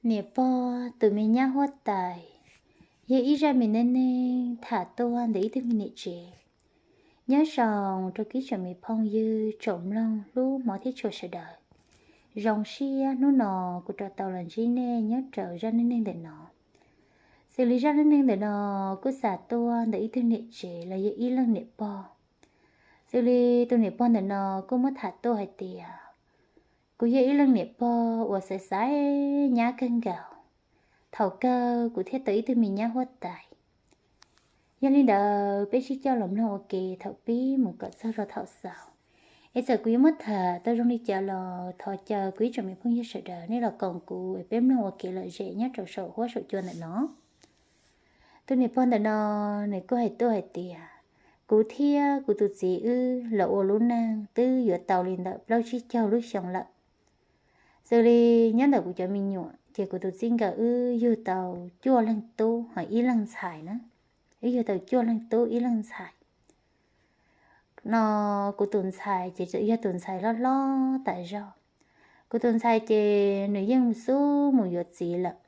Niam pog tus me nyab huab tais yog ib zaj me neej neeg tham tuaj ntawm ib tug me niam tsev. Nyob zoo rau kuv ib tsoom me phooj ywg tsoom mloog hlub hmov thiab tshua sawv daws. Zoo siab hnub no kuv rov tau los ntsib nej nyob rau zaj neej neeg ntawm no. Xws li zaj neej neeg ntawm no kuj xam tuaj ntawm ib tug niam tsev los yog ib leej niam pog. Xws li tus niam pog ntawm no kuj muab tham tuaj hais tias, kuv yog ib leej niam pog uas xaiv xaiv nyab kawg nkaus, thaum kawg kuv thiaj tau ib tug me nyab huab tais. Yog li ntawd peb sib coj los mloog ua ke thaum pib mus kom txog rau thaum xaus. Es txawm kuv yuav muab tham tau zoo li cas los thov caw kuv ib tsoom me phooj ywg sawv daws nej los koom kuv es peb mloog ua kev lom zem nyob rau saum huab saum cua ntawm no. Tus niam pog ntawm no nws kuj hais tuaj hais tias, kuv thiab kuv tus txiv wb los ua lub neej twb yuav tau li ntawm plaub tsib caug lub xyoo lawm. Xws li nyob ntawm kuv cov me nyuam ces kuv tus txij nkawm wb yug tau cuaj leeg tub ho ib leeg ntxhais na. Wb yug tau cuaj leeg tub ib leeg ntxhais. No kuv tus ntxhais ces txawm yog tus ntxhais hlob hlob tas zog. Kuv tus ntxhais ces nws yeej xub mus yuav txiv lawm,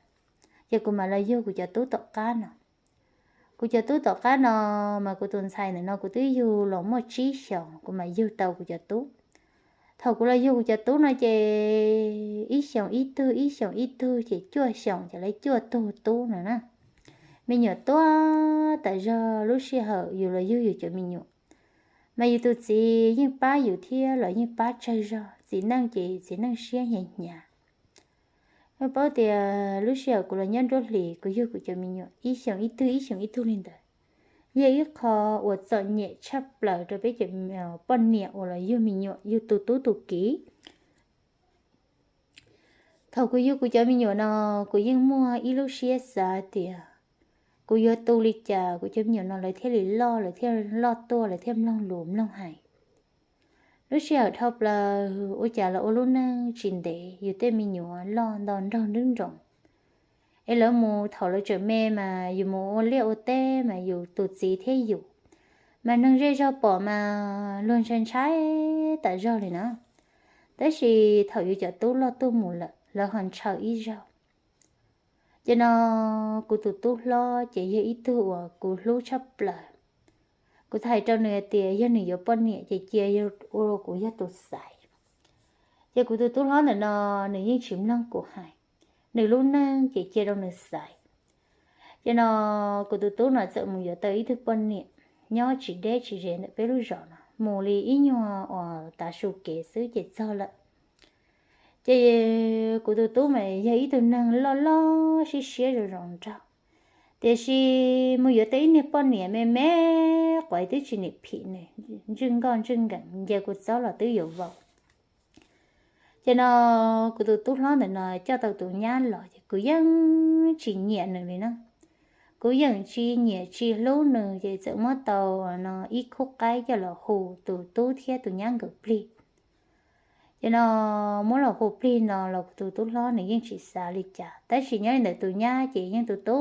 ces kuv mam los yug kuv cov tub tom qab no. Kuv cov tub tom qab no mas kuv tus ntxhais ntawm no kuv twb yug los muaj tsib xyoos kuv mam yug tau kuv cov tub. Thaum kuv los yug kuv cov tub no ces ib xyoos ib tug, ib xyoos ib tug ces cuaj xyoos ces lawv cuaj tug tub no na. Me nyuam tuaj tas zog lub sij hawm yus los yug yus cov me nyuam, mas yus tus txiv yeej pab yus thiab los yeej pab tsawg zog, txiv neej ces txiv neej siab hnyav hnyav. Paub tias lub sij hawm kuv los nyob nruab hlis kuv yug kuv cov me nyuam ib xyoos ib tug ib xyoos ib tug li ntawd, yog ib qho uas txom nyem tshaj plaws rau peb cov poj niam uas los yug me nyuam yug tus tub tus kiv. Thaum kuv yug kuv cov me nyuam no, kuv yeej muaj ib lub siab xav tias kuv yuav tu li cas kuv cov me nyuam no lawv thiaj li loj, lawv thiaj loj tuaj, lawv thiaj mloog lus mloog hais. Lub sij hawm dhau plaws ua cas los ua lub neej tsis ntev, yus tej me nyuam loj nto nraug nruab nroos, es lawv mus thaum lawv tseem me mas yus mus ua liaj ua teb mas yus tus txiv thiab yus mas neeg zej zog pom mas luag ntshai ntshai tas zog li na. Tab sis thaum yus cov tub loj tuaj mus lawm lawv ho ntshaw ib zaug. Ces no kuv tus tub hlob ces yog ib tug uas kuv hlub tshaj plaws. Kuv hais rau nws hais tias yog nws yuav poj niam ces cia ua kuv yog tus xaiv. Ces kuv tus tub hlob ntawm no nws yeej tsis mloog kuv hais, nws lub neej ces cia rau nws xaiv. Ces no kuv tus tub no txawm mus yuav tau ib tug poj niam nyob tsis deb tsis ze ntawm peb lub zos no, mus li ib nyuag uas tav su kev xwb ces txog lawm. Ces kuv tus tub mas yog ib tug neeg loj loj siab siab zoo zoo nraug, tiam sis mus yuav tau ib niag poj niam me me quav twb tsis nim phim nws, ntswj nkauj ntswj nkees nce kua txob los twb yuav vau. Ces no kuv tus tub hlob ntawm no coj tau tus nyab los ces kuv yeej tsis nyiam nws li na. Kuv yeej tsis nyiam tsis hlub nws ces txawm muab tau no ib khub qaib coj los hu tus tub thiab tus nyab nkawd plig. Ces no muab los hu plig no los kuv tus tub hlob nws yeej tsis xav li cas, tab sis nyob li ntawm tus nyab ces yeej tu tu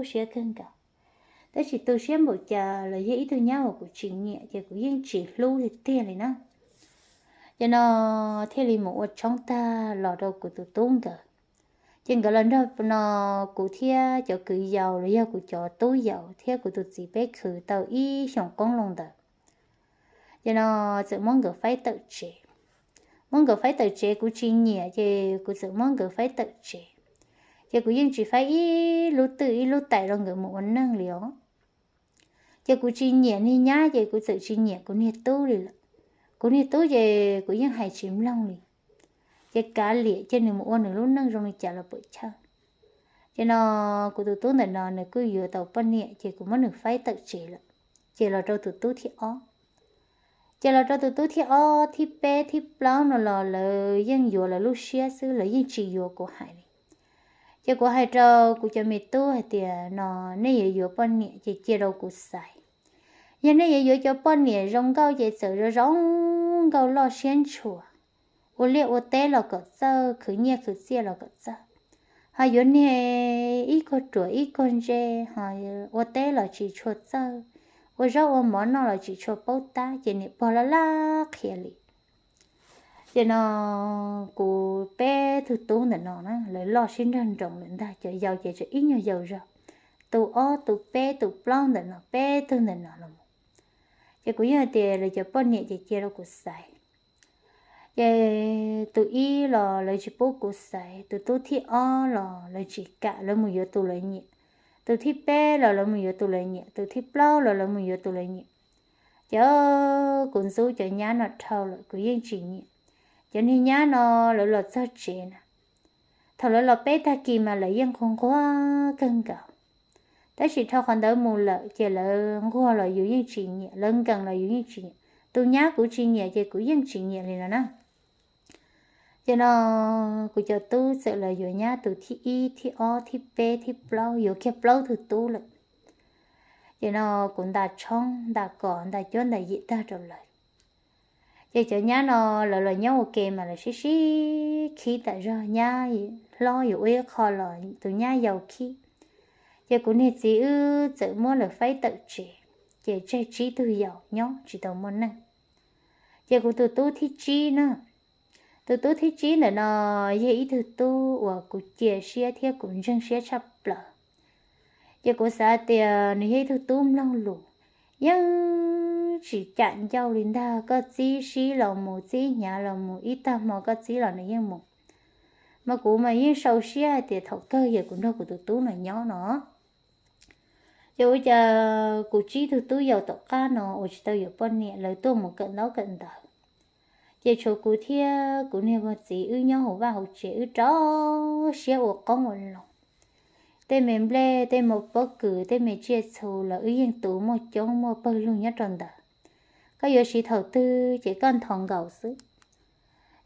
siab kawg nkaus. Tab sis tu siab npaum cas los yog ib tug nyab uas kuv tsis nyiam ces kuv yeej tsis hlub tiag tiag li na. Ces no thiaj li mus ua tshoob tag los rau kuv tus tub nkawd. Ces nkawd los nrog no kuv thiab cov kwv yau los yog kuv cov tub yau thiab kuv tus txiv peb khwv tau ib xyoos qoob loo ntawd. Ces no txawm muab nkawd faib tawm tsev. Muab nkawd faib tawm tsev kuv tsis nyiam ces kuv txawm muab nkawd faib tawm tsev. Ces kuv yeej tsis faib ib lub twj ib lub tais rau nkawd mus ua neej li os. Ces kuv tsis nyiam niag nyab ces kuv txawm tsis nyiam kuv niag tub li lawm. Kuv niag tub ces kuv yeej hais tsis mloog li. Ces kav liam cia nws mus ua nws lub neej zoo li cas los puam chawj. Ces no kuv tus tub ntawm no nws kuj yuav tau poj niam ces kuv muab nws faib tawm tsev lawm. Ces los rau tus tub thib ob. Ces los rau tus tub thib ob thib peb thib plaub no los lawv yeej yuav lawv lub siab xwb, lawv yeej tsis yuav kuv hais li. Ces kuv hais rau kuv cov me tub hais tias no nej yuav yuav poj niam ces cia rau kuv xaiv. Yog nej yuav yuav cov poj niam zoo nkauj ces txawm zoo zoo nkauj loj siab ntshua, ua liaj ua teb los kom txawj, khwv nyiaj khwv txiaj los kom txawj. Ho yuav niag ib kag ruam ib kag ntse, ho ua teb los tsis tshua txawj, ua zaub ua mov noj los tsis tshua paub tab ces niam pog laj laj qhia li. Ces no kuv peb tug tub ntawm no na lawv loj sib nrog nroos lawm ntag, cov yau ces tseem ib nyuag yau zog, tus ob tus peb tus plaub ntawm no, peb tug ntawm no los. Ces kuv yeej hais tias lawv cov poj niam ces cia rau kuv xaiv. Ces tus ib los lawv tsis pub kuv xaiv, tus tub thib ob los lawv tsis kam, lawv mus yuav tus lawv nyiam. Tus thib peb los lawv mus yuav tus lawv nyiam, tus thib plaub los lawv mus yuav tus lawv nyiam. Ces kuv ntxub cov nyab no dhau lawm, kuv yeej tsis nyiam. Cov niag nyab no lawv los txog tsev na, thaum lawv los peb tag kis mas lawv yeej nquag nquag kawg nkaus. Tab sis dhau qhov ntawd mus lawm ces lawv nquag los yus yeej tsis nyiam, lawv nkees los yus yeej tsis nyiam. Tus nyab kuv tsis nyiam ces kuv yeej tsis nyiam li no na. Ces no kuv cov tub txawm los yuav nyab tus thib ib thib ob thib peb thib plaub, yuav kiag plaub tug tub lawm. Ces no kuv ntas tshoob ntas kos ntas cuab ntas yim tag rau lawv. Ces cov nyab no lawv los nyob ua ke mas lawv sib sib khib tas zog, nyab hlob yuav ua ib qho los tus nyab yau khib. Ces kuv niag txiv wb txawm muab lawv faib tawm tsev, ces tseg tsib tug yau nyob tsis tau muaj neej. Ces kuv tus tub thib tsib na, tus tub thib tsib ntawm no yog ib tug tub uas kuv cia siab thiab kuv ntseeg siab tshaj plaws. Ces kuv xav tias nws yog ib tug tub mloog lus, yeej tsis cam ncauj li ntag, koj txib sib los mus txib hnyav los mus, ib tag hmo koj txib los nws yeej mus. Mas kuv mas yeej sau siab hais tias thaum kawg yog kuv nrog kuv tus tub no nyob no. Ces ua cas kuv tsib tug tub yau tom qab no uas tsis tau yuav poj niam, lawv tuaj mus kawm ntaub kawm ntawv. Ces tshuav kuv thiab kuv niag vaj txiv wb nyob hauv vaj hauv tsev, wb rau siab ua qoob ua loo. Tej me nplej, tej me pob kws, tej me tsiaj txhu los wb yeej tu muaj coob muaj pawg lug nyob rau ntawd. Koj yuav siv thaum twg ces koj nthos nkaus xwb.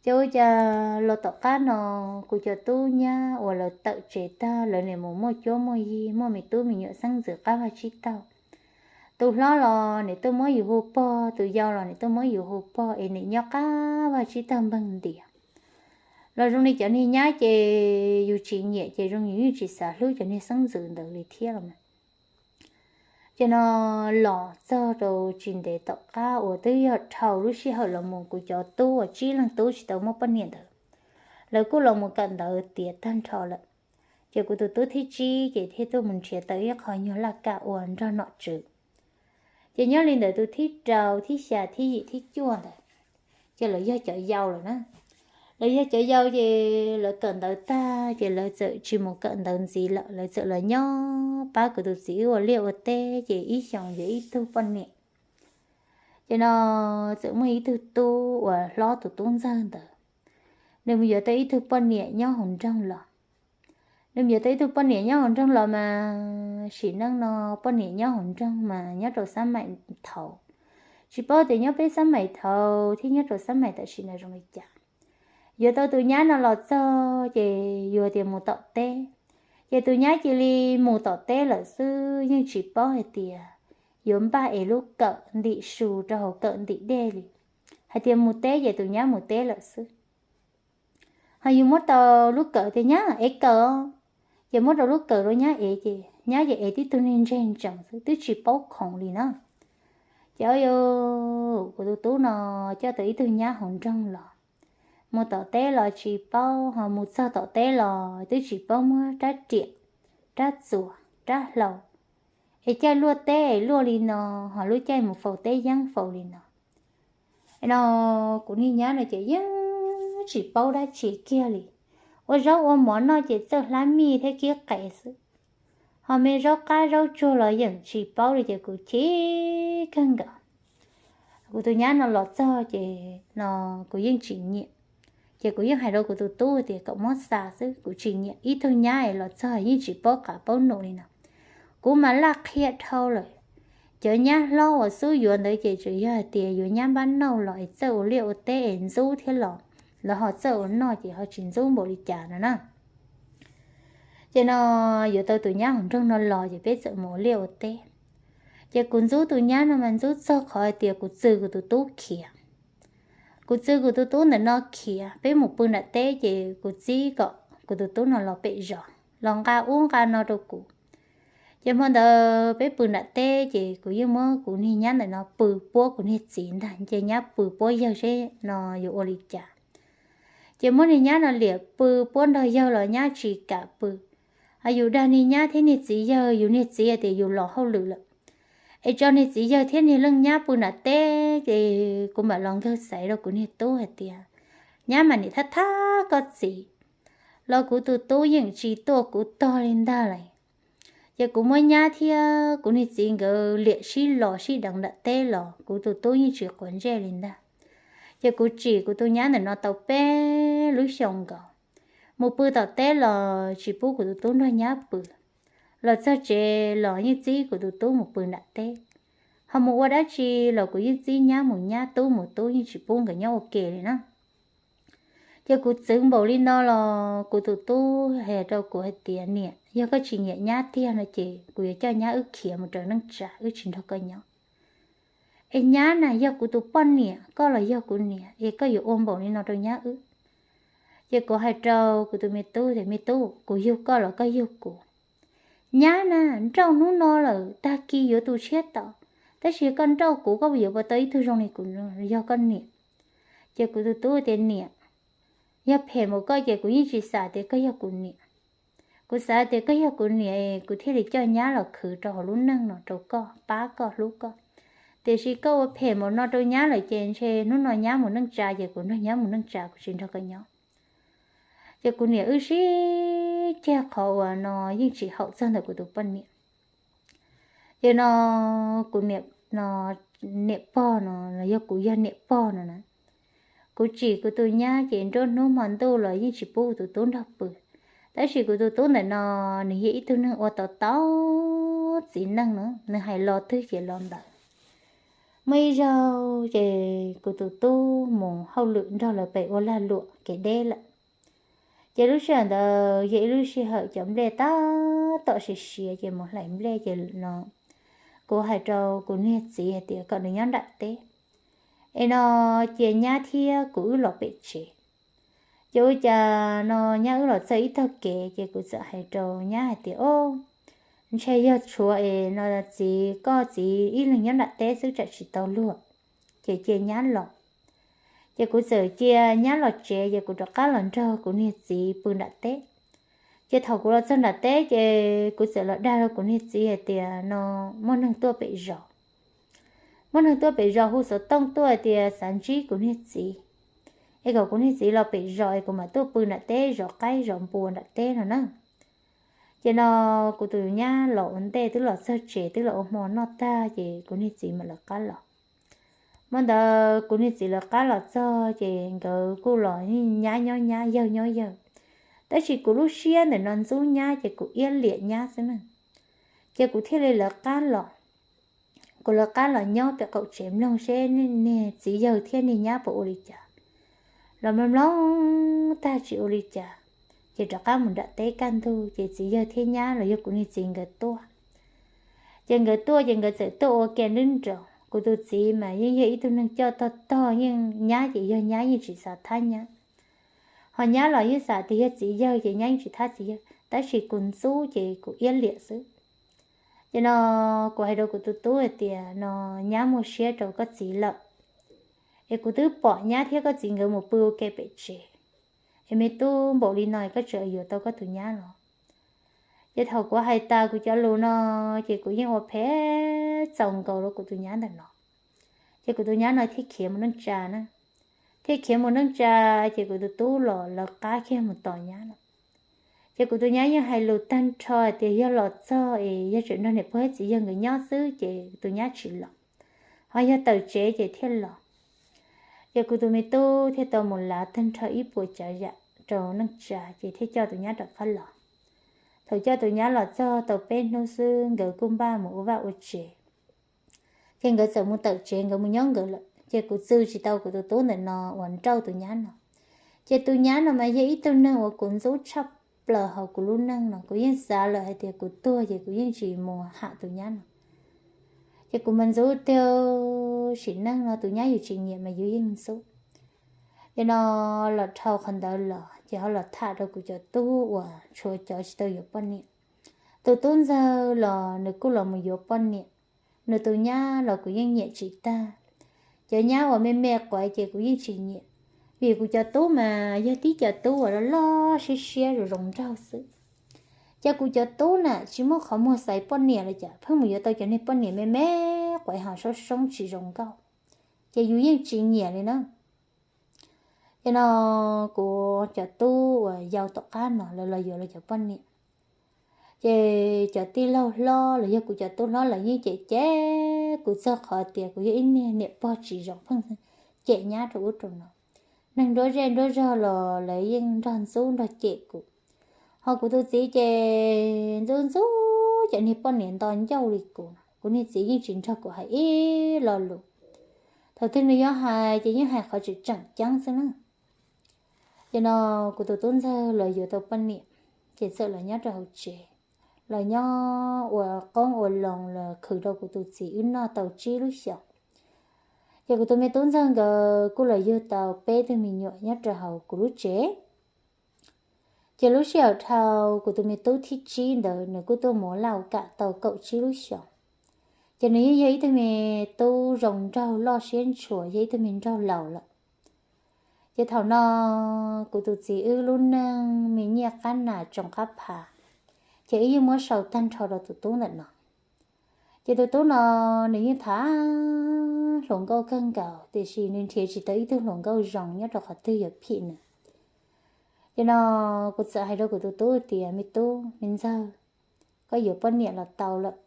Ces ua cas los tom qab no kuv cov tub nyab uas lawv tawm tsev tag lawv niam mus muaj cuab muaj yig, muaj me tub me nyuam xeeb ntxwv qab vag tsib taug. Tus hlob los niam tuaj muab yus hu pog, tus yau los niam tuaj muab yus hu pog, es niam nyob qab vag tsib taug npeeg ntias. Los zoo li cov niag nyab ces yus tsis nyiam ces zoo yus yeej tsis xav hlub cov niag xeeb ntxwv ntawd li thiab los mas. Ces no los txog rau tsis ntev tom qab uas twb yog dhau lub sij hawm los mus kuv cov tub uas tsib leeg tub tsis tau muaj poj niam ntawd, lawv kuj los mus kawm ntawv tiav tag nrho lawm. Ces kuv tus tub thib tsib ces thiaj tuaj mus nrhiav tau ib qho nyuag laj kam ua nrog nom tswv. Ces nyob li ntawd tus thib rau thib xya thib yim thib cuaj ntawd, ces lawv yog cov yau lawm na. Lawv yog cov yau ces lawv kawm ntawv tag ces lawv txawm tsis mus kawm ntawv ntxiv lawm, lawv txawm los nyob pab kuv tus txiv wb ua liaj ua teb ces ib xyoos yuav ib tug poj niam. Ces no txawm muaj ib tug tub uas hlob tus tub ntxawg ntawd, nws mus yuav tau ib tug poj niam nyob hauv nroog los. Nws mus yuav tau ib tug poj niam nyob hauv nroog los mas sim neej no poj niam nyob hauv nroog mas nyob rau xab maim thaud, tsis paub tias nyob peb xab maim thaud thiab nyob rau xab maim tam sim no zoo li cas. Yuav tau tus nyab no los txog ces yus tias mus tom teb, ces tus nyab cia li mus tom teb lawm xwb, yeej tsis paub hais tias yuav npaj es lub kawm ntim su rau hauv kawm ntim dej li. Hais tias mus teb ces tus nyab mus teb lawm xwb. Ho yus muab tau lub kawm tias nyab ev kawm, ces muab rau lub kawm rau nyab ev ces nyab ces ev tib tug niag ntseg ntsees xwb twb tsis paub khoom li na. Ces o yus, kuv tus tub no coj tau ib tug nyab hauv nroog los, mus tom teb los tsis paub, ho mus txog tom teb los twb tsis paub muab rab riam, rab txuas, rab hlau, es caij luaj teb es luaj li no, ho lub caij mus faus teb yeeb faus li no. No kuv niag nyab no ces yeej tsis paub dab tsi kiag li. Ua zaub ua mov noj ces txawj hlab mij thiab kib qes xwb, ho me zaub qab zaub tsuag los yeej tsis paub li ces kuv chim kawg nkaus. Kuv tus nyab no los txog ces no kuv yeej tsis nyiam. Ces kuv yeej hais rau kuv tus tub tias kom muab xa xwb, kuv tsis nyiam ib tug nyab es los txog yeej tsis paub qab paub num li no. Kuv mas laj qhia dhau lawm. Cov nyab hlob uas xub yuav ntawd ces tsuas yog hais tias yuav nyab npab nauj los es txawj ua liaj ua teb es ntxub thiab los, lawv ho txawj ua noj ces ho tsis ntxub npaum li cas no na. Ces no yuav tau tus nyab hauv nroog no los ces peb txawm mus ua liaj ua teb. Ces kuv ntxub tus nyab no mas ntxub txog qhov hais tias kuv txw kuv tus tub khiav. Kuv txw kuv tus tub ntawm no khiav, peb mus pw nram teb ces kuv txib kom kuv tus tub no los pem zos los nqa ub nqa no rau kuv. Ces hmo ntawd peb pw nram teb ces kuv yeej muab kuv niag nyab ntawm no pw puab kuv niag txiv ntag, ces nyab pw puab yawg seb no yuav ua li cas. Ces muab niag nyab no liam pw puab nrog yawg los nyab tsis kam pw. Hos yus dag niag nyab thiab niag txiv yawg, yus niag txiv hais tias yus los hauj lwm lawm, es tso niag txiv yawg thiab niag leej nyab pw nram teb, ces kuv mam los nkawg xaiv rau kuv niag tub hais tias, nyab mas niam thab thab koj txiv, los kuv tus tub yeej tsis tuaj kuv tog li ntag lawm. Ces kuv muab nyab thiab kuv niag txiv nkawd liam sib los sib deev nram teb los kuv tus tub yeej tsis quav ntsej li ntag. Ces kuv tsim kuv tus nyab ntawm no tau peb lub xyoos nkaus, mus pw tom teb los tsis pub kuv tus tub nrog nyab pw, los txog tsev los yeej txib kuv tus tub mus pw nram teb. Ho mus ua dab tsi los kuv yeej txib nyab mus nyab, tub mus tub, yeej tsis pub nkawd nyob ua ke li na. Ces kuv txwv npaum li no los kuv tus tub hais rau kuv hais tias, niam, yog koj tsis nyiam nyab tiag no ces kuv yuav coj nyab wb khiav mus raws neej tsa, wb tsis nrog koj nyob. Es nyab na, yog kuv tus poj niam, koj los yog kuv niam, es koj yuav ua npaum li no rau nyab wb? Ces kuv hais rau kuv tus me tub tias, me tub, kuv yug koj los koj yug kuv. Nyab na, nrauj hnub no lawm, tag kis yuav tu tshiab tau, tab sis koj nrauj kuv, koj yuav puas tau ib tug zoo li kuv, yog koj niam? Ces kuv tus tub tias, niam, yog phem mus koj ces kuv yeej tsis xav tias koj yog kuv niam. Kuv xav tias koj yog kuv niam, kuv thiaj li coj nyab los khwv rau hauv lub neej no rau koj, pab koj, hlub koj. Tiam sis koj ua phem mus no rau nyab lawm ces ntshe hnub no nyab mus neej tsa ces kuv nrog nyab mus neej tsa, kuv tsis nrog koj nyob. Ces kuv niam wb sib ceg qhov uas no yeej tsis haum txog ntawm kuv tus poj niam. Ces no kuv niam, no niam pog no los yog kuv yog niam pog no na, kuv tsim kuv tus nyab ces nruab hnub hmo ntuj los yeej tsis pub kuv tus tub nrog pw. Tab sis kuv tus tub ntawm no, nws yog ib tug neeg ua tau tau txiv neej na, nws hais los twg ces los ntawd. Muaj ib zaug ces kuv tus tub mus hauj lwm nrog lawv pem ua lag luam kev deb lawm. Ces lub sij hawm ntawd yog ib lub sij hawm cov nplej tab tom siav siav ces mus hlais nplej ces no kuv hais rau kuv niag txiv hais tias kom nws nyob nram teb, es no cia nyab thiab kuv wb los pem tsev. Ces ua cas no nyab wb los txog ib tog kev ces kuv txawm hais rau nyab hais tias, o, ntshe yog tshuav es no txiv, koj txiv ib leeg nyob nram teb xwb tsam tsis tau luag, ces cia nyab los. Ces kuv txawm cia nyab los tsev ces kuv rov qab los nrog kuv niag txiv pw nram teb. Ces thaum kuv los txog nram teb ces kuv txawm los dag rau kuv niag txiv hais tias no muaj neeg tuaj pem zos. Muaj neeg tuaj pem zos hu xov tooj tuaj hais tias xav ntsib kuv niag txiv, es kom kuv niag txiv los pem zos es kuv mam tuaj pw nram teb zov qaib zov npua nram teb no na. Ces no kuv tus nyab los ua ntej twb los txog tsev twb los ua hmo noj tag ces kuv niag txiv mam lawv qab los. Hmo ntawd kuv niag txiv lawv qab los txog ces nkawd kuj los nyab nyob nyab, yawg nyob yawg. Tab sis kuv lub siab ntawm no ntxub nyab ces kuv iab liam nyab xwb na. Ces kuv thiaj li lawv qab los. Kuv lawv qab los nyob pem qaum tsev mloog seb niag txiv yawg thiab niag nyab puas ua li cas. Los mloog mloog tag tsis ua li cas, ces rov qab mus nram teb kaj ntug ces txiv yawg thiab nyab los yog kuv niag txiv nkawd tuaj. Ces nkawd tuaj ces nkawd txawm tuaj ua ke nrub nrov. Kuv tus txiv mas yeej yog ib tug neeg coj tog tog, yeej nyab ces yog nyab, yeej tsis xav thab nyab. Ho nyab los yeej xav tias yog txiv yawg ces nyab yeej tsis thab txiv yawg, tab sis kuv ntxub ces kuv iab liam xwb. Ces no kuv hais rau kuv tus tub hais tias no nyab muaj siab rau koj txiv lawm, es kuv twb pom nyab thiab koj txiv nkawd mus pw ua ke pem tsev, es me tub, npaum li no koj tseem yuav tau koj tus nyab los? Ces thaum kuv hais tas kuv cov lus no, ces kuv yeej ua phem txaus nkaus rau kuv tus nyab ntawm no. Ces kuv tus nyab no thiaj khiav mus neej tsa na. Thiaj khiav mus neej tsa, ces kuv tus tub los lawv qab kiag mus tos nyab lawm. Ces kuv tus nyab yeej hais lus tag nrho hais tias yog los txog es yog tseem nrog niam pog thiab txiv yawg nkawd nyob xwb ces tus nyab tsis los, ho yog tawm tsev ces thiaj los. Ces kuv tus me tub thiaj tau mus lav tag nrho ib puas tsav yam rau neej tsa ces thiaj coj tus nyab rov qab los. Thaum coj tus nyab los txog tau peb hnub xwb nkawd kuj npaj mus ua vaj ua tsev. Ces nkawd txawm mus tawm tsev, nkawd mus nyob nkawd lawm, ces kuv txwv tsis tau kuv tus tub ntawm no uas nrauj tus nyab no. Ces tus nyab no mas yog ib tug neeg uas kuv ntxub tshaj plaws hauv kuv lub neej no, kuv yeej xav lawm hais tias kuv tuag ces kuv yeej tsis mus ham tus nyab no. Ces kuv mas ntxub tiag, sim neej no tus nyab yus tsis nyiam mas yus yeej ntxub. Ces no los dhau qhov ntawd los ces ho los tham rau kuv cov tub uas tshuav cov tsis tau yuav poj niam. Tus tub ntxawg los nws kuj los mus yuav poj niam. Nws tus nyab los kuv yeej nyiam tsis tag. Cov nyab uas me me quav ces kuv yeej tsis nyiam. Vim kuv cov tub mas yog tib cov tub uas loj loj siab siab zoo zoo nraug xwb. Ces kuv cov tub na tsis muaj qhov muag xaiv poj niam li, cas pheej mus yuav tau cov niag poj niam me me quav ho soob soob tsis zoo nkauj, ces yus yeej tsis nyiam li na. Ces no kuv cov tub uas yau tom qab no lawv los yuav lawv cov poj niam, ces cov tij laug hlob los yog kuv cov tub hlob lawv yeej cem cem kuv txog qhov tias kuv yog ib niag niam pog tsis zoo pheej cem nyab rau ub rau no. Neeg nruab zej nruab zog los lawv yeej nrog ntxub nrog cem kuv. Ho kuv tus txiv ces ntxub ntxub cov niag poj niam nto ncauj li kuv, kuv niag txiv yeej tsis nrog kuv hais ib lo lus. Thaum twg nws yuav hais ces yeej hais qhov tseem tseem ceeb xwb na. Ces no kuv tus tub ntxawg los yuav tau poj niam, ces txawm los nyob rau hauv tsev, los nyob ua qoob ua loo los khwv rau kuv tus txiv wb noj tau tsib lub xyoos. Ces kuv tus me tub ntxawg nkawd kuj los yug tau peb tug me nyuam nyob rau hauv kuv lub tsev. Ces lub sij hawm dhau kuv tus me tub thib tsib ntawd nws kuj tuaj mus ua laj ua kam tau kaum tsib lub xyoos. Ces nws yeej yog ib tug me tub zoo nraug loj siab ntshua, yog ib tug me nraug laus lawm. Ces thaum no kuv tus txiv wb lub neej me nyiaj qab nas tsoos qab phav, ces wb yeej muab sau tag nrho rau tus tub ntawm no. Ces tus tub no nws yeej tham hluas nkauj kawg nkaus, tiam sis nws nrhiav tsis tau ib tug hluas nkauj zoo nyob rau qhov twg yuav phim nws. Ces no kuv txawm hais rau kuv tus tub tias, me tub me ntxawg, koj yuav poj niam los tau lawm,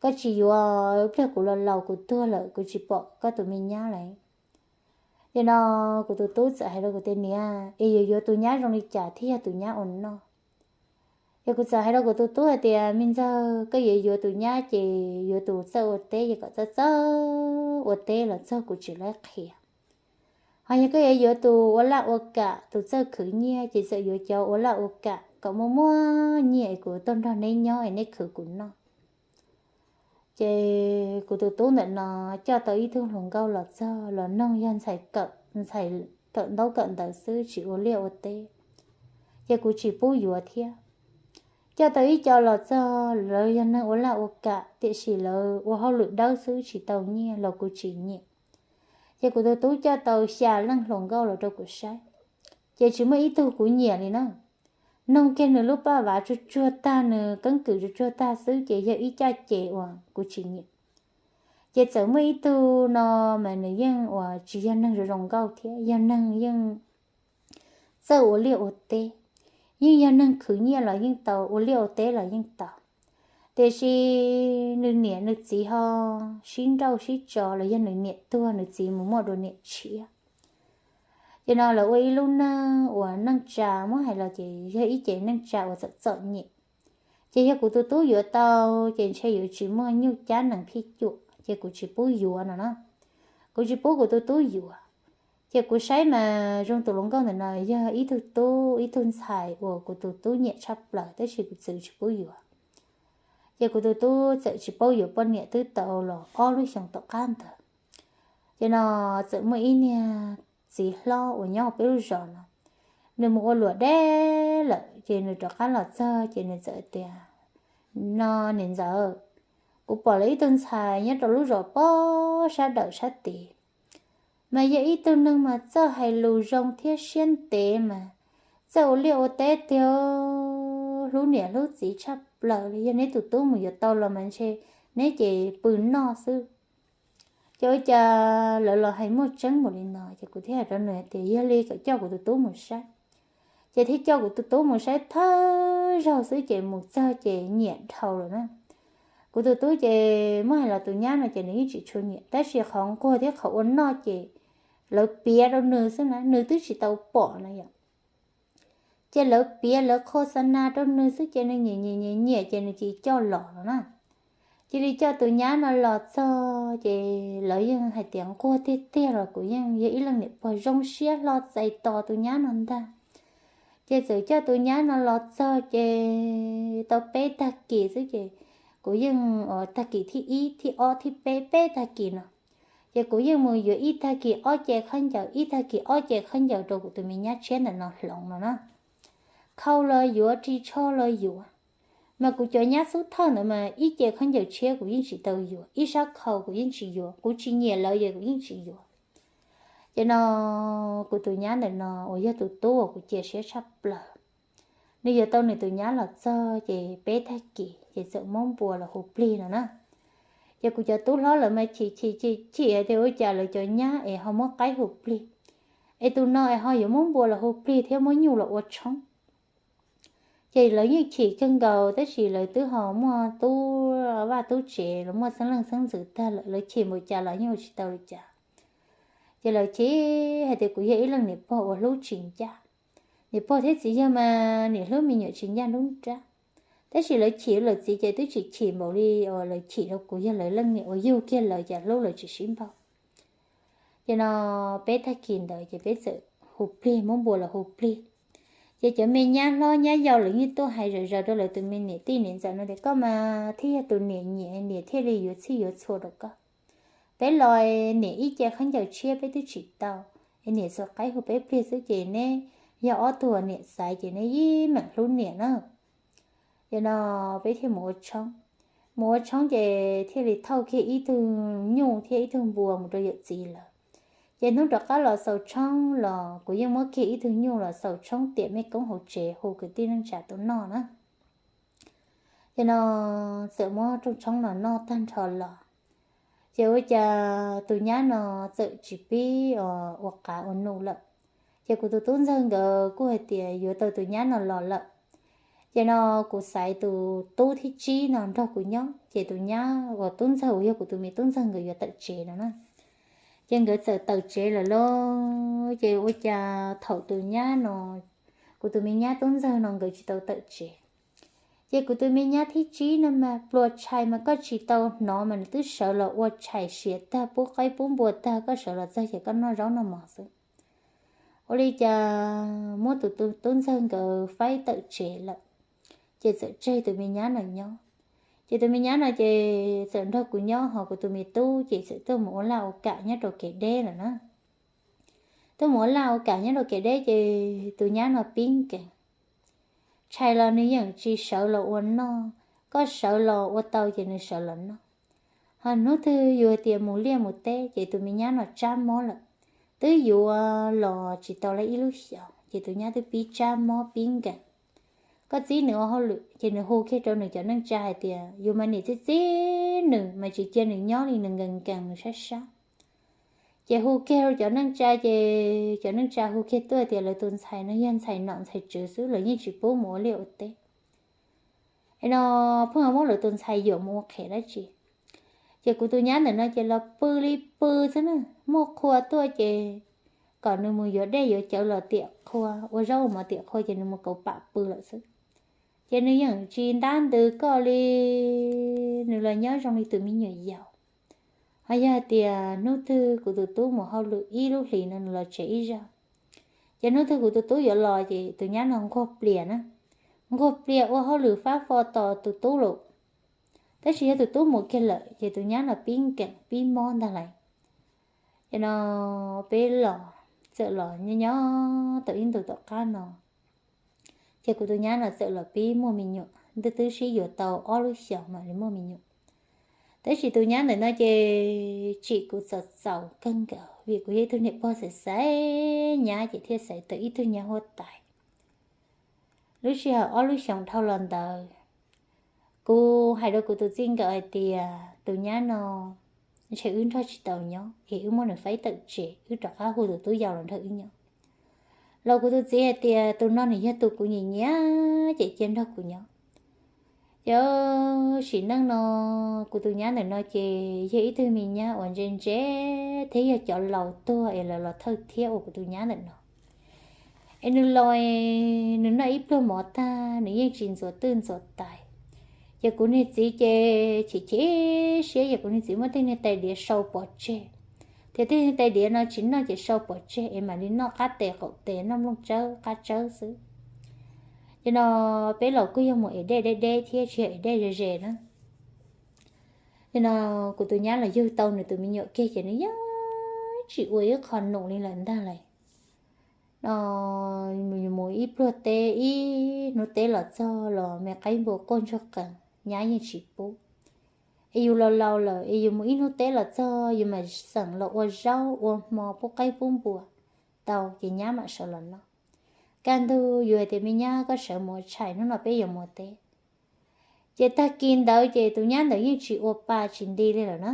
koj tsis yuav pliag kuv los laus kuv tuag lawm kuv tsis pom koj tus me nyab lawm. Ces no kuv tus tub txawm hais rau kuv tias, niam, es yuav yuav tus nyab zoo li cas thiaj yog tus nyab ua noj? Ces kuv txawm hais rau kuv tus tub hais tias, me ntxawg, koj yuav yuav tus nyab ces yuav tus txawj ua teb, ces kom txawj txawj ua teb los txog kuv tsis laib qhia. Ho yog koj yuav yuav tus ua laj ua kam, tus txawj khwv nyiaj, ces txawm yuav cov ua laj ua kam kom muaj muaj nyiaj es kuv tuaj nrog neb nyob es neb khwv kuv noj. Ces kuv tus tub ntawm no coj tau ib tug hluas nkauj los txog los noog yog ntxhais kawm, ntxhais kawm ntaub kawm ntawv xwb tsis ua liaj ua teb, ces kuv tsis pub yuav thiab. Coj tau ib co los txog lawv yog neeg ua laj ua kam tiam sis lawv ua hauj lwm dawb xwb tsis tau nyiaj los kuv tsis nyiam. Ces kuv tus tub coj tau xya leej hluas nkauj los rau kuv saib, ces tsis muaj ib tug kuv nyiam li na. Noog kiag nws lub paj vav tsuag tsuag tag, nws keeb kwm tsuag tsuag tag xwb ces yog ib caj ces uas kuv tsis nyiam. Ces txawm muaj ib tug no mas nws yeej uas tsis yog neeg zoo zoo nkauj thiab, yog neeg yeej txawj ua liaj ua teb, yeej yog neeg khwv nyiaj los yeej tau, ua liaj ua teb los yeej tau. Tiam sis nws niam nws txiv ho sib nrauj sib tso los yog nws niam tuag nws txiv mus muaj dua niam tshiab. Ces no lawv ua ib lub neej uas neej tsa muab hais los ces yog ib ce neej tsa uas txom txom nyem. Ces yog kuv tus tub yuav tau ces ntshe yuav tsis muaj nyuj cab nees phij cuam ces kuv tsis pub yuav no na. Kuv tsis pub kuv tus tub yuav. Ces kuv saib mas zoo tus hluas nkauj ntawm no yog ib tug tub ib tug ntxhais uas kuv tus tub nyiam tshaj plaws tab sis kuv txwv tsis pub yuav. Ces kuv tus tub txawm tsis paub yuav poj niam twb tau los ob lub xyoos tom qab ntawd. Ces no txawm muaj ib niag txiv hlob uas nyob peb lub zos no, nws mus ua luam deb lawm ces nws rov qab los txog ces nws txawm tias, no niam ntxawm, kuv pom lawv ib tug ntxhais nyob rau lub zos pob sab dawm sab tid, mas yog ib tug neeg mas txawj hais lus zoo thiab siab ntev mas txawj ua liaj ua teb tiag, hlub niam hlub txiv tshaj plaws li. Yog neb tus tub mus yuav tau los mas ntshe neb ces pw noj xwb. Ces ua cas lawv los hais muaj tseeb npaum li no, ces kuv thiaj hais rau nws hais tias yog li kom coj kuv tus tub mus saib. Ces thiaj coj kuv tus tub mus saib thawj zaug xwb ces mus txog ces nyiam dhau lawm na. Kuv tus tub ces muab hais los tus nyab no ces nws yeej tsis tshua nyiam tab sis qhov nquag thiab qhov ua noj ces lawv piav rau nws xwb na, nws twb tsis tau pom na yom. Ces lawv piav lawv qhua xa na rau nws xwb ces nws nyiam nyiam nyiam nyiam ces nws cia li coj los no na. Cia li coj tus nyab no los txog ces lawv yeej hais tias nquag tiag tiag los kuv yeej yog ib leej niam pog zoo siab hlo txais tos tus nyab no ntag. Ces txawm coj tus nyab no los txog ces tau peb tag kis xwb ces kuv yeej, tag kis thib ib thib ob thib peb peb tag kis no, ces kuv yeej mus yuav ib tag kis ob ce khaub ncaws ib tag kis ob ce khaub ncaws rau kuv tus me nyab tshiab ntawm no hloov no na. Khau los yuav, ris tsho los yuav. Mas kuv cov nyab xub thawj ntawd mas ib ce khaub ncaws tshiab kuv yeej tsis tau yuav, ib sab khau kuv yeej tsis yuav, kuv tsis nyiam lawv ces kuv yeej tsis yuav. Ces no kuv tus nyab ntawm no uas yog tus tub uas kuv cia siab tshaj plaws, nws yuav tau nws tus nyab los txog ces peb tag kis ces txawm muab npua los hu plig no na. Ces kuv cov tub hlob lawv mas chim chim chim chim hais tias ua cas lawv cov nyab es ho muab qaib hu plig, es tus no es ho yuav muab npua los hu plig thiab muab nyuj los ua tshoob. Ces lawv yeej chim kawg nkaus tab sis lawv twb ho muaj tub vaj tub tsev los muaj xeeb leej xeeb ntxwv tag lawm, lawv chim npaum cas los yeej ua tsis tau li cas. Ces lawv chim hais tias kuv yog ib leej niam pog uas hlub tsis ncaj. Niam pog thiab txiv yawg mas niam hlub me nyuam tsis ncaj nruab nrab. Tab sis lawv chim lawv txiv ces twb tsis chim npaum li uas lawv chim rau kuv, yog lawv leej niam uas yug kiag lawv cas hlub lawv tsis sib npaug. Ces no peb tag kis ntawd ces peb txawm hu plig, muab npua los hu plig. Ces cov me nyab hlob nyab yau lawv yeej tuaj hais zom zaws rau lawv tus me niam tij niam ntxawm no tias koj mas thiaj yog tus niam nyiam, niam thiaj li yuav txhij yuav txhua rau koj. Peb los niam ib ce khaub ncaws tshiab peb twb tsis tau, es niam txhua qaib hu peb plig xwb ces neb yog ob tug niam xaiv ces neb yeej meem hlub niam na. Ces no peb thiaj mus ua tshoob. Mus ua tshoob ces thiaj li thauj kiag ib tug nyuj thiab ib tug npua mus rau yawm txiv lawm. Ces hnub rov qab los xaus tshoob los kuv yeej muab kiag ib tug nyuj los xaus tshoob tiam mej koob hauv tsev hu kwv tij neej tsa tuaj noj na. Ces no txawm muab rooj tshoob no noj tag nrho los, ces ua cas tus nyab no txawm tsis pib ua qav ua num lawm. Ces kuv tus tub ntxawg nkawd kuj hais tias yuav tau tus nyab no los lawm. Ces no kuv xaiv tus tub thib tsib no nrog kuv nyob, ces tus nyab uas tub ntxawg uas yog kuv tus me tub ntxawg nkawd yuav tawm tsev no na. Ces nkawd txawm tawm tsev lawm lauj, ces ua cas thaum tus nyab no, kuv tus me nyab tub ntxawg no nkawd tsis tau tawm tsev. Ces kuv tus me nyab thib tsib no mas pluas tshais mas koj tsis tau hnov mas nws twb sawv los ua tshais siav tag pub qaib pub npua tag, koj sawv los txog ces koj noj zaub noj mov xwb. Ua li cas muab tus tub ntxawg nkawd faib tawm tsev lawm, ces txawm tseg tus me nyab no nyob. Ces tus me nyab no ces txawm nrog kuv nyob, ho kuv tus me tub ces txawm tuaj mus ua laj ua kam nyob rau kev deb lawm na. Tuaj mus ua laj ua kam nyob rau kev deb ces tus nyab no pib nkees. Tshais los nws yeej tsis sawv los ua noj, koj sawv los ua tau ces nws sawv los noj. Ho hnub twg yus hais tias mus liaj mus teb ces tus me nyab no tsab mob lawm, twb yuav los tsis tau li ib lub xyoos ces tus nyab twb pib tsab mob pib nkees. Koj txib nws ua hauj lwm ces nws hu kiag rau nws cov neej tsa hais tias yus mas niam txib txib nws mas tsis cia nws nyob li, nws nkees nkees nws sab sab. Ces hu kiag rau cov neej tsa ces cov neej tsa hu kiag tuaj tias lawv tus ntxhais no yog ntxhais nom ntxhais tswv xwb, lawv yeej tsis pub mus ua liaj ua teb. Es no pheej muab lawv tus ntxhais yuam mus ua qhev dab tsi. Ces kuv tus nyab ntawm no ces los pw li pw xwb na, muaj qhua tuaj ces kom nws mus yuav dej yuav cawv los tiam qhua, ua zaub ua mov tiam qhua ces nws mus kauv pam pw lawm xwb. Ces nws yeej tsis ntab ntws koj li, nws los nyob zoo li tus me nyuam yaus. Ho yog hais tias hnub twg kuv tus tub mus hauj lwm ib lub hlis no nws los tsev ib zaug, ces hnub twg kuv tus tub yuav los ces tus nyab no nquag plias na, nquag plias ua hauj lwm fab fo tos tus tub lawm. Tab sis yog tus tub mus kiag lawm ces tus nyab no pib nkees pib mob ntag lais. Ces no peb los, txawm los nyob nyob tau ib ntus tom qab no, ces kuv tus nyab no txawm los pib muaj me nyuam, twb twb sib yuav tau ob lub xyoos mam li muaj me nyuam. Tab sis tus nyab ntawm no ces tsim kuv txaus txaus kawg nkaus vim kuv yog ib tug niam pog xaiv xaiv nyab ces thiaj xaiv tau ib tug nyab huab tais. Lub sij hawm ob lub xyoos dhau los ntawd, kuv hais rau kuv tus txij nkawm hais tias tus nyab no ntshe wb nrog tsis tau nyob es wb muab nws faib tawm tsev, wb rov qab hu tus tub yau los nrog wb nyob. Los kuv tus txiv hais tias tus no nws yog tus kuv nyiam nyiam ces cia nrog kuv nyob. Ces sim neej no kuv tus nyab ntawm no ces yog ib tug me nyab uas ntse ntse thiab yog cov laus tuag es lawv los thawj thiab ua kuv tus nyab ntawm no. Es nws los, nws noj ib pluag mov tag nws yeej tsis ntxuav twj ntxuav tais. Ces kuv niag txiv ces chim chim siab, yog kuv niag txiv muab tej niag tais diav sau pov tseg, ces tej niag tais diav no tsis noj ces sau pov tseg es mam li noj qab tes qaum tes, noj nplooj tsawb qab tsawb xwb. Ces no peb los kuj yog mus ev dej deb deb thiab tsis yog ev dej ze ze na. Ces no kuv tus nyab los yug tau nws tus me nyuam kiag ces nws yeej tsis ua ib qho num li lawm ntag lais. No mus ib pluag teb, ib hnub teb los txog los me qaib npua quaj ntsuag qees, nyab yeej tsis pub. Es yus laus laus lawm es yus mus ib hnub teb los txog yus mam xeem los ua zaub ua hmo pub qaib pub npua tau ces nyab mam sawv los noj. Kaj ntug yus hais tias me nyab koj sawv mus ua tshais hnub no peb yuav mus teb. Ces tag kis ntawd ces tus nyab ntawd yeej tsis ua pa tsis nti li lawm na.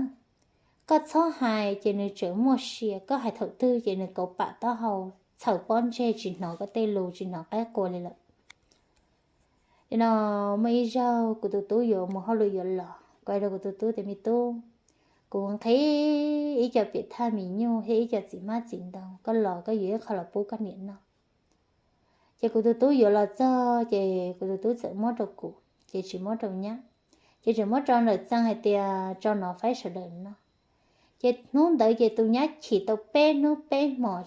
Koj txhob hais ces nws tseem muaj sia, koj hais thaum twg ces nws kauv pam taub hau txhaws pob ntseg tsis hnov koj tej lus tsis hnov qaib qua li lawm. Ces no muaj ib zaug kuv tus tub yuav mus hauj lwm yuav los, kuv hais rau kuv tus tub tias me tub, kuv nqhis ib co piam thaj mis nyuj thiab ib co txiv hmab txiv ntoo, koj los koj yuav ib qho los pub koj niam noj. Ces kuv tus tub yuav los txog ces kuv tus tub txawm muab rau kuv ces tsis muab rau nyab, ces tseem muab rau ntawm txee hais tias tso nov faib sawv daws noj. Ces hnub ntawd ces tus nyab chim tau peb hnub peb hmos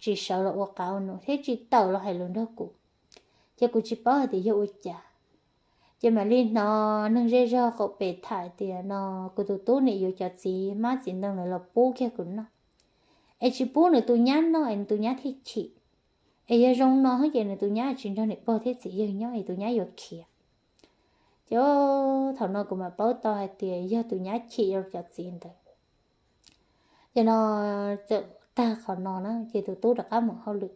tsis sawv los ua qav ua num thiab tsis tawm los hais lus nrog kuv. Ces kuv tsis paub hais tias yog ua cas. Ces mam li hnov neeg zej zog qaum pem tham tias no kuv tus tub niam yuav cov txiv hmab txiv ntoo ntawd los pub kiag kuv noj, es tsis pub nws tus nyab noj es nws tus nyab thiaj chim. Es yog zoo no ces nws tus nyab tsis nrog niam pog thiab txiv yawg nyob es tus nyab yuav khiav. Ces thaum no kuv mam paub tau hais tias yog tus nyab chim rau cov txiv ntawd. Ces no txawm tag qhov no na ces tus tub rov qab mus hauj lwm.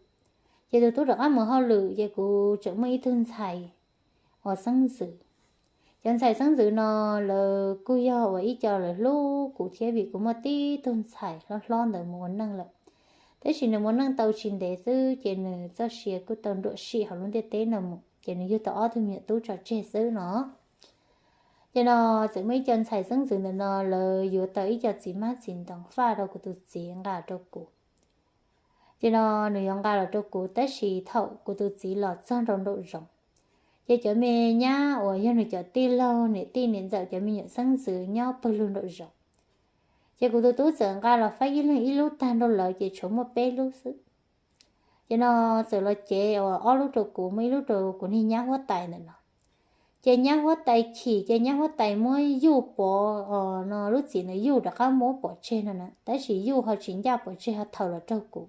Ces tus tub rov qab mus hauj lwm ces kuv tseem muaj ib tug ntxhais uas xeeb ntxwv. Cov ntxhais xeeb ntxwv no lawv kuj yog uas ib co lawv hlub kuv thiab vim kuv muaj tib tug ntxhais hlob hlob ntawd mus ua neej lawm. Tab sis nws mus ua neej tau tsis ntev xwb ces nws txoj sia kuj tau nruam sim hauv lub ntiaj teb no mus ces nws yug tau ob tug me nyuam tub tso tseg xwb no. Ces no txawm muaj ib co ntxhais xeeb ntxwv ntawm no lawv yuav tau ib co txiv hmab txiv ntoo faj rau kuv tus txiv nqa rau kuv. Ces no nws yuav nqa los rau kuv tab sis thaum kuv tus txiv los txog nraum zoov, ces cov me nyab uas yog nws cov tij laug niam tij niam ntxawm cov me nyuam xeeb ntxwv nyob pawg lug nraum zoov. Ces kuv tus tub txawm nqa los faib ib leeg ib lub tag nrho lawv ces tshuav muaj peb lub xwb. Ces no txawm los cev uas ob lub rau kuv, muaj ib lub rau kuv niag nyab huab tais ntawm no. Ces nyab huab tais chim ces nyab huab tais muab Yuj pov, no lub txim ntawd Yuj rov qab muab pov tseg no na, tab sis Yuj ho tsis ncaj pov tseg ho thaws los raug kuv.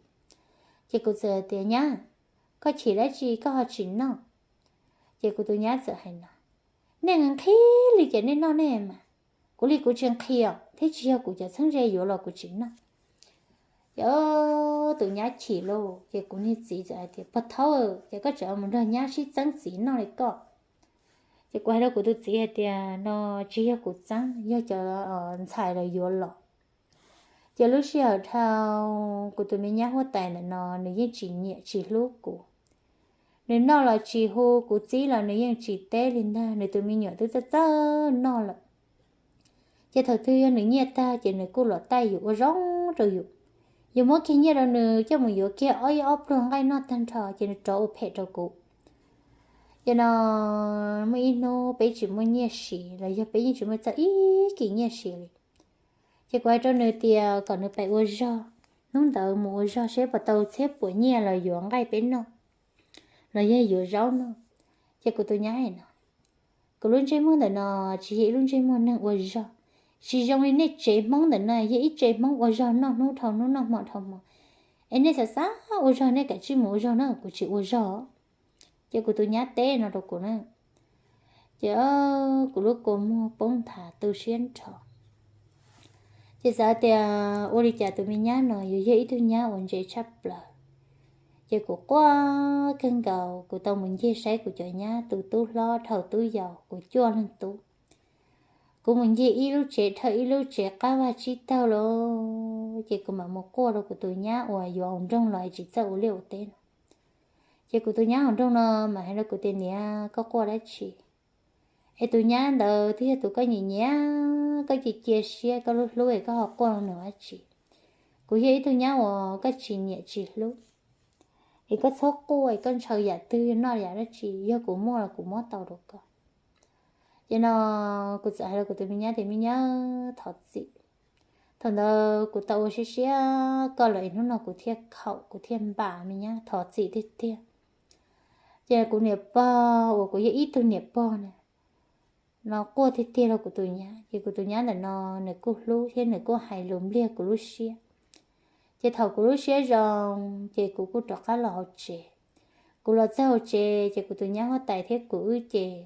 Ces kuv txawm tias nyab, koj chim dab tsi koj ho tsis noj? Ces kuv tus nyab txawm hais no, nej nqhis li ces nej noj nej mas, kuv li kuv tsis nqhis os, thiab tsis yog kuv cov txheeb ze yuav los kuv tsis noj. Ces tus nyab chim lauj, ces kuv niag txiv txawm hais tias pog thaub, ces koj tseem mus nrog nyab sib txeeb txiv noj li koj. Ces kuv hais rau kuv tus txiv hais tias no tsis yog kuv txeeb, yog cov ntxhais lawv yuav los. Ces lub sij hawm dhau kuv tus me nyab huab tais ntawm no nws yeej tsis nyiam tsis hlub kuv. Nws noj los tsis hu, kuv txib los nws yeej tsis teb li ntag, nws tus me nyuam twb txawj txawj noj lawm. Ces thaum twg yog nws nyiaj tag ces nws kuj los taij yus ua zoo rau yus. Yus muab kiag nyiaj rau nws coj mus yuav kiag ob ib ob pluag nqaij noj tag nrho ces nws rov ua phem rau kuv. Ces no muaj ib hnub peb tsis muaj nyiaj siv los yog peb yeej tsis muaj txog ib kis nyiaj siv li. Ces kuv hais rau nws tias kom nws pais ua zog, hnub ntawd mus ua zog seb puas tau txhiab puas nyiaj los yuav nqaij peb noj, los yog yuav zaub noj. Ces kuv tus nyab hais no, kuv lub ntsej muag ntawm no tsis yog ib lub ntsej muag neeg ua zog, tsis zoo li nej tsev Hmoob ntawm no yog ib tsev Hmoob ua zog noj hnub dhau hnub noj hmo dhau hmo. Es nej xav xav ua zog nej kav tsij mus ua zog na, kuv tsis ua zog. Ces kuv tus nyab teb no rau kuv na. Ces kuv lub kua muag poob nthav tu siab nrho. Ces xav tias ua li cas tus me nyab no yuav yog ib tug nyab uas ntse tshaj plaws. Ces kuv quaj kawg nkaus, kuv tau mus ncig saib kuv cov nyab tus tub hlob dhau tub yau, kuv cuaj leeg tub. Kuv mus ncig ib lub tsev dhau ib lub tsev qab vaj tsib taug lawm, ces kuv mam mus quaj rau kuv tus nyab uas yuav hauv nroog los es tsis txawj ua liaj ua teb no. Ces kuv tus nyab hauv nroog no mam hais rau kuv tias niam, koj quaj dab tsi? Es tus nyab ntawd twb yog tus koj nyiam nyiam, koj cia cia siab, koj hlub hlub es koj ho quaj rau nws dab tsi? Kuv yog ib tug nyab uas koj tsis nyiam tsis hlub, es koj txhob quaj, es koj ntshaw yam twg noj yam dab tsi, yog kuv muaj los kuv muab tau rau koj. Ces no kuv txawm hais rau kuv tus me nyab tias me nyab, thov txim, thaum ntawd kuv tau ua siab siab koj lawm es hnub no kuv thiaj khaum kuv thiaj npam, me nyab thov txim tiag tiag. Ces kuv niam pog uas kuv yog ib tug niam pog na, no quaj tiag tiag rau kuv tus nyab, ces kuv tus nyab ntawm no nws kuj hlub thiab nws kuj hais lus npliag kuv lub siab. Ces thaum kuv lub siab zoo, ces kuv kuj rov qab los hauv tsev. Kuv los txog hauv tsev ces kuv tus nyab huab tais thiab kuv wb ces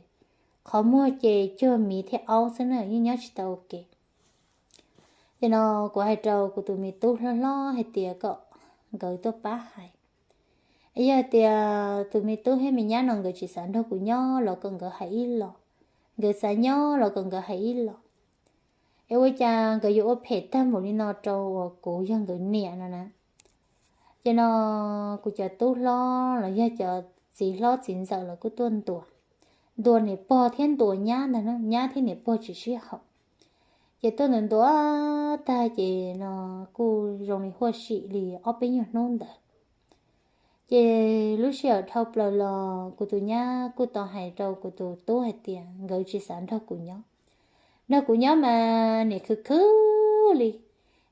qhov muag ces cuag miv thiab aub xwb na, yeej nyob tsis tau ua ke. Ces no kuv hais rau kuv tus me tub hlob hlob hais tias kom nkawd tuaj pab hais. Es yog tias tus me tub thiab me nyab no nkawd tsis xav nrog kuv nyob los kom nkawd hais ib los, nkawd xav nyob los kom nkawd hais ib los. Es ua cas nkawd yuav ua phem tag npaum li no rau uas kuv yog nkawd niam no na? Ces no kuv cov tub hlob los yog cov txiv hlob txiv ntxawm los kuj tuaj ntuas, ntuas niam pog thiab ntuas nyab ntag, nyab thiab niam pog tsis sib haum. Ces tuaj ntuas ntuas tag ces no kuj zoo li huaj sim li ob peb nyuag hnub ntawd. Ces lub sij hawm dhau plaws los kuv tus nyab kuj tau hais rau kuv tus tub hais tias nkawd tsis xav nrog kuv nyob. Nrog kuv nyob mas niam khwv khwv li,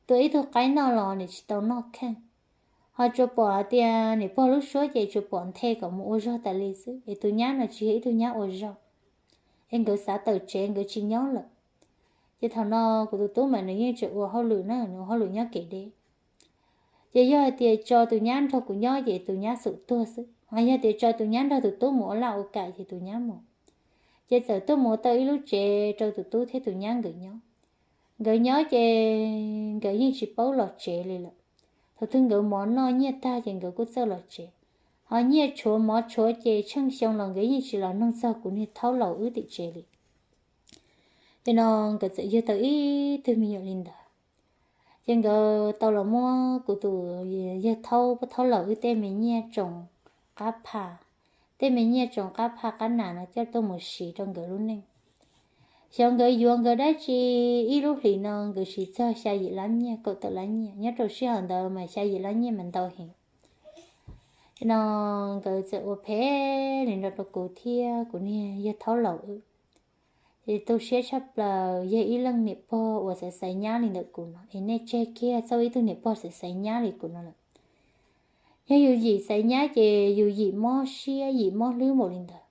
tua ib tug qaib noj los niam tsis tau noj kheej. Ho tsuas pom hais tias niam pog lub suab ces tsuas pom nthe kom mus ua zog tas li xwb, es tus nyab no tsis yog ib tug nyab ua zog, es nkawd xav tawm tsev nkawd tsis nyob lawm. Ces thaum no kuv tus tub mas nws yeej tseem ua hauj lwm na, nws ua hauj lwm nyob kev deb. Ces yog hais tias tso tus nyab nrog kuv nyob ces tus nyab xum tuag xwb, ho yog tias tso tus nyab nrog tus tub mus ua laj ua kam ces tus nyab mus. Ces txawm tuaj mus ua tau ib lub tsev rau tus tub thiab tus nyab nkawd nyob. Nkawd nyob ces nkawd yeej tsis paub los tsev li lawm. Thaum twg nkawd mov noj nyiaj tag ces nkawd kuj txawj los tsev. Ho nyiaj tshuav mov tshuav ces tsheej xyoo los nkawd yeej tsis los nug txog kuv niag thaub laus wb tim tsev li. Ces no nkawd txawm yug tau ib tug me nyuam li ntawd. Ces nkawd tau los muab kuv tus yawg thaub, pab thaub laus wb tej me nyiaj tsoom qab pha, tej me nyiaj tsoom qab pha qab nas no coj tuaj mus siv rau nkawd lub neej. Xyov nkawd yuav nkawd dab tsi, ib lub hlis no nkawd siv txog xya yim lab nyiaj kaum tawm lab nyiaj, nyob rau sij hawm ntawd mas xya yim lab nyiaj mas ntau heev. No nkawd txawm ua phem li no rau kuv thiab kuv niag yawg thaub laus wb. Ces tu siab tshaj plaws, yog ib leej niam pog uas xaiv xaiv nyab li ntawm kuv no, es nej tseg kiag txhob ib tug niam pog xaiv xaiv nyab li kuv no lawm. Yog yus yim xaiv nyab ces yus yim mob siab yim mob hlwb npaum li ntawd.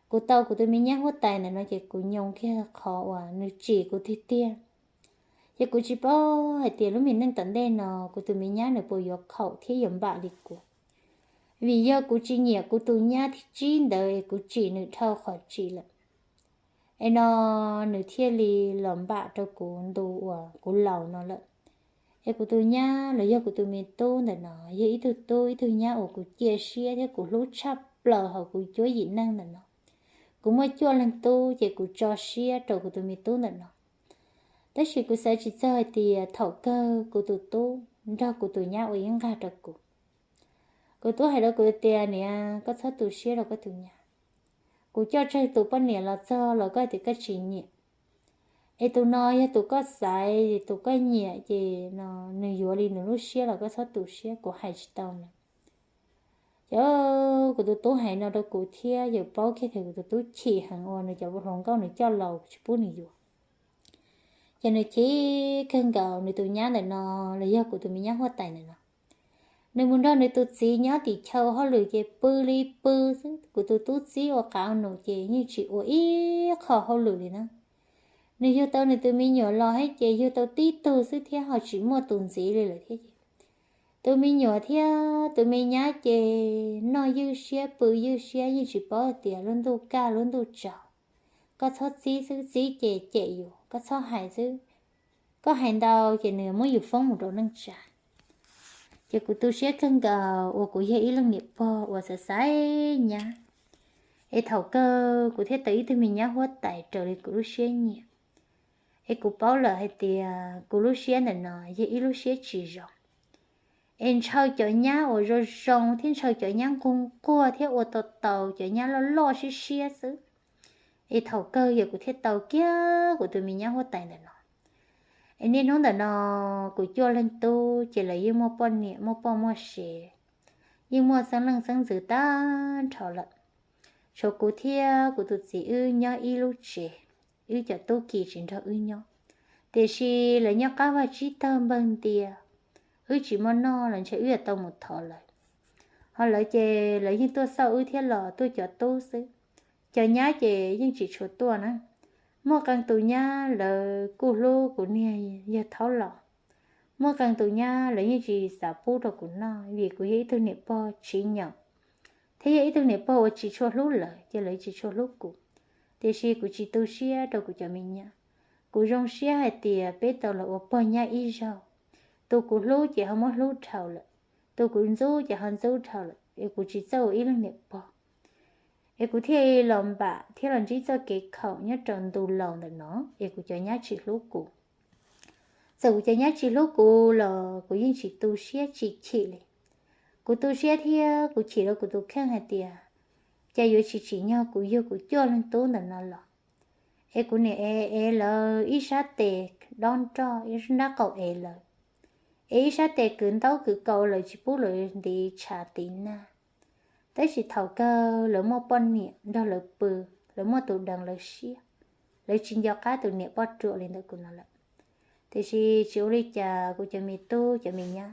Kuv tau kuv tus me nyab huab tais ntawm no ces kuv nyoo kiag qhov uas nws tsim kuv tiag tiag. Ces kuv tsis paub hais tias lub me neej tom ntej no kuv tus me nyab nws puas yuav khaum thiab yuav npam li kuv. Vim yog kuv tsis nyiam kuv tus nyab thib tsib ntawd es kuv tsim nws dhau qhov tsim lawm. Es no nws thiaj li los npam rau kuv ntu uas kuv laus no lawm. Es kuv tus nyab los yog kuv tus me tub ntawm no yog ib tug tub ib tug nyab uas kuv cia siab thiab kuv hlub tshaj plaws hauv kuv cuab yim neej ntawm no. Kuv muaj cuaj leeg tub ces kuv tso siab rau kuv tus me tub ntawm no. Tab sis kuv xav tsis txog hais tias thaum kawg kuv tus tub nrog kuv tus nyab ua ib nqag rau kuv. Kuv tub hais rau kuv tias, niam, koj txhob tu siab rau koj tus nyab. Kuv coj tsawg tus poj niam los txog los koj hais tias koj tsis nyiam. Es tus no yog tus koj xaiv, tus koj nyiam ces no nws yuav li nws lub siab los koj txhob tu siab, kuv hais tsis tau nws. Ces kuv tus tub hais no rau kuv thiab yawm paub kiag tias kuv tus tub chim heev uas nws cov hluas nkauj nws coj los tsis pub nws yuav. Ces nws chim kawg nkaus nws tus nyab ntawm no los yog kuv tus me nyab huab tais ntawm no. Nws mus nrog nws tus txiv nyob tim chaw hauj lwm ces pw li pw xwb, kuv tus tub txib ua qav ua num ces yeej tsis ua ib qho hauj lwm li na. Nws yug tau nws tus me nyuam los thiab ces yug tau tib tug xwb thiab ho tsis muaj tus ntxiv li lawm thiab ces tus me nyuam thiab tus me nyab ces noj ywj siab pw ywj siab yeej tsis paub tias lub ntuj kaj lub ntuj tsaus. Koj txhob txib xwb, txib ces cem yus, koj txhob hais xwb, koj hais ntau ces nws muab yus foob mus rau neej tsa. Ces kuv tu siab kawg nkaus uas kuv yog ib leej niam pog uas xaiv xaiv nyab. Es thaum kawg kuv thiaj tau ib tug me nyab huab tais raws li kuv lub siab nyiam. Es kuv paub lawm hais tias kuv lub siab ntawm no yog ib lub siab tsis zoo. Es ntshaw cov nyab uas zoo zoo thiab ntshaw cov nyab nquag nquag thiab ua tau tau cov nyab loj loj siab siab xwb. Es thaum kawg yog kuv thiaj tau kiag kuv tus me nyab huab tais ntawm no. Es niaj hnub ntawm no kuv cuaj leeg tub ces lawv yeej muaj poj niam muaj poj muaj sev, yeej muaj xeeb leej xeeb ntxwv tag nrho lawm. Tshuav kuv thiab kuv tus txiv wb nyob ib lub tsev, wb cov tub ki tsis nrog wb nyob. Tiam sis lawv nyob qab vaj tsib taug npawg ntia, wb tsis muaj noj los ntshe wb yuav tau mus thov lawv. Ho lawv ces lawv yeej tuaj xauj wb thiab los tuaj cov tub xwb. Cov nyab ces yeej tsis tshua tuaj na. Muaj qee tus nyab lawv kuj hlub kuv niag yawg thaub los, muaj qee tus nyab lawv yeej tsis xav pub rau kuv noj vim kuv yog ib tug niam pog tsis nyob, thiab yog ib tug niam pog uas tsis tshua hlub lawv ces lawv tsis tshua hlub kuv. Tiam sis kuv tsis tu siab rau kuv cov me nyab. Kuv zoo siab hais tias peb tau los ua pog nyab ib zaug. Tus kuv hlub ces ho muab hlub dhau lawm, tus kuv ntxub ces ho ntxub dhau lawm, es kuv tsis txawj ua ib leeg niam pog. Es kuv thiaj li los npam thiab los ntsib txoj kev khaum nyob rau ntu laus ntawm no, es kuv cov nyab tsis hlub kuv. Txawm kuv cov nyab tsis hlub kuv los kuv yeej tsis tu siab tsis chim li. Kuv tu siab thiab kuv chim rau kuv tus kheej hais tias, cas yuav tsis tsim nyog kuv yug kuv cuaj leeg tub ntawm no los. Es kuv niam ev ev lawv ib sab tes dob nroj, ib nrab qaum ev lawv, es ib sab tes kwv ntaub kwv kaus lawv tsis pub lawv ntiv tshav tiv nag. Tab sis thaum kawg lawv muaj poj niam nrog lawv pw, lawv muaj tus deev lawv siab, lawv tsis nco qab tus niam poj ruam li ntawm kuv no lawm. Tiam sis tsis ua li cas, kuv cov me tub cov me nyab,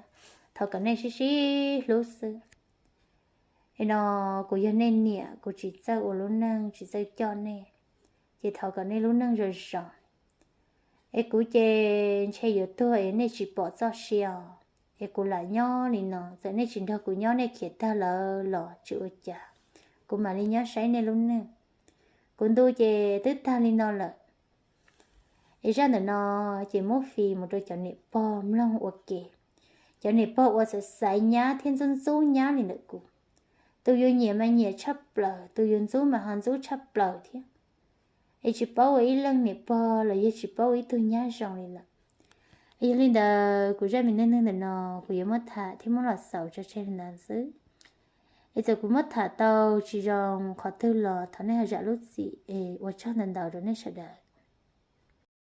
thov kom nej sib sib hlub xwb. Es no kuv yog nej niam, kuv tsis txawj ua lub neej, tsis txawj coj nej, ces thov kom nej lub neej zoo zoo. Es kuv ces ntshe yuav tuag es nej tsis pom txoj sia os. Es kuv lam nyob li no, txawm nej tsis nrog kuv nyob, nej khiav tag lawm los tsis ua cas, kuv mam li nyob saib nej lub neej. Kuv ntu ces twb tag li no lawm. Es zaj ntawm no ces muab fij mus rau cov niam pog mloog ua ke. Cov niam pog uas xaiv xaiv nyab thiab ntxub ntxub nyab li ntawm kuv, tus yus nyiam mas nyiam tshaj plaws, tus yus ntxub mas ho ntxub tshaj plaws thiab. Es tsis paub ua ib leeg niam pog los yog tsis paub ua ib tug nyab zoo li lawm. Yog li ntawd kuv zaj me neej neeg ntawm no kuv yuav muab tham thiab muab los xaus tso tseg li ntawd xwb. Es txawm kuv muab tham tau tsis zoo qhov twg los thov nej ho zam lub txim es ua tsaug ntau ntau rau nej sawv daws.